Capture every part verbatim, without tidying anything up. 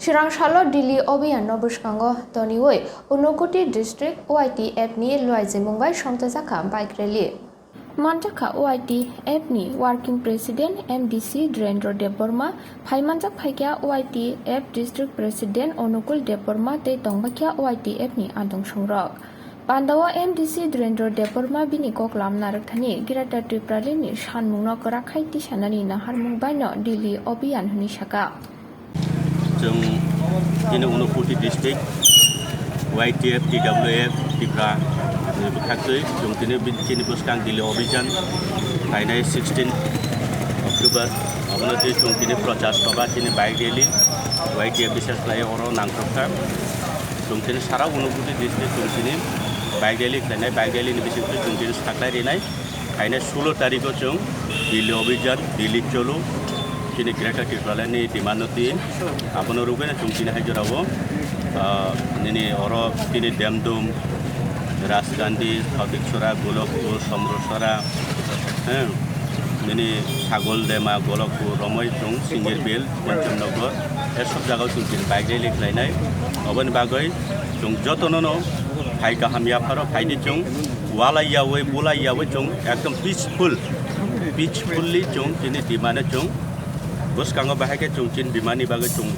Chwrangsalo Delhi Abhiyan no bwskango toniwi Unakoti District Y T F ni luaijimung bai songchajakha bike rally. Manjakha Y T F ni Working President M D C Dhirendra Debbarma, phaimanjak phaikha Y T F District President Anukul Debbarma tei tongbaikha Y T F ni adong songrok. Pandao M D C Dhirendra Debbarma bini kok lam narwkthani Greater Tipraland ni sanmungno kwrak khai tisanani naharmung baino Delhi Abhiyan hwnwi saka. Chwng chini Unakoti district, Y T F, T W F, Tipra ni bwkhaktwi chwng tini bi-, chini bwskang Delhi Abhiyan phainai sixteen October. Abono twi chwng tini prochar sabha chini bike rally, Y T F bises khlai oro nangkukha. Chwng tini sara Unakoti district chwng tini bike rally khlainai, bike rally ni bisingtwi chwng tini saklai rinai. Phainai sulo tarikh o chwng Delhi Abhiyan, Delhi Cholo, chini Greater Tipraland ni demand no tin. Abono rwgwino chwng chini hai jorao, ah, nini oro chini Demdum, Rajkandi, Khaudiksora, Golokpur, Somrosora, eh, nini Sagoldema, Golokpur, romoi chwng Singirbel, Kanchannagar, e sob jagao chwng chini bike rally khlainai. Oboni bagwi chwng jotono no phai kaham yapharo phaidi chwng. Walai yawi, bulai yawi chwng ekdom peaceful, peacefully chwng chini demand no chwng bwskango bahai khe chwng chini demand ni bagwi chwng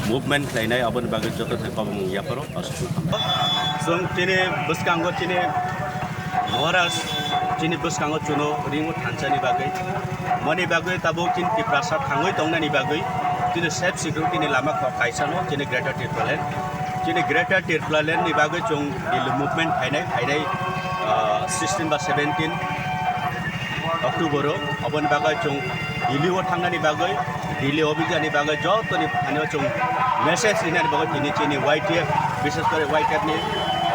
movement khlainai, aboni bagwi joto thai kobong yapharo aswk. Chwng chini bwskango chini Maharaj chini bwskango chuno ringo thansa ni bagwi, moni bagwi tabuk chini Tiprasa thangwi tongnani bagwi chini self security ni lama kok kaisa no chini Greater Tipraland, chini Greater Tipraland ni bagwi chwng Delhi movement phainai, phainai, ah, sixteen ba seventeen October o. Aboni bagwi chwng Delhi o thangnani bagwi, Delhi Abhiyan ni bagwi jotoni thani o chwng message rinani bagwi tini chini Y T F, bishes kore Y T F ni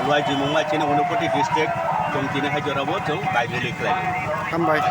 luaijimung bai chini Unakoti district chwng tini hai jorao chwng bike rally khlai. Hambai.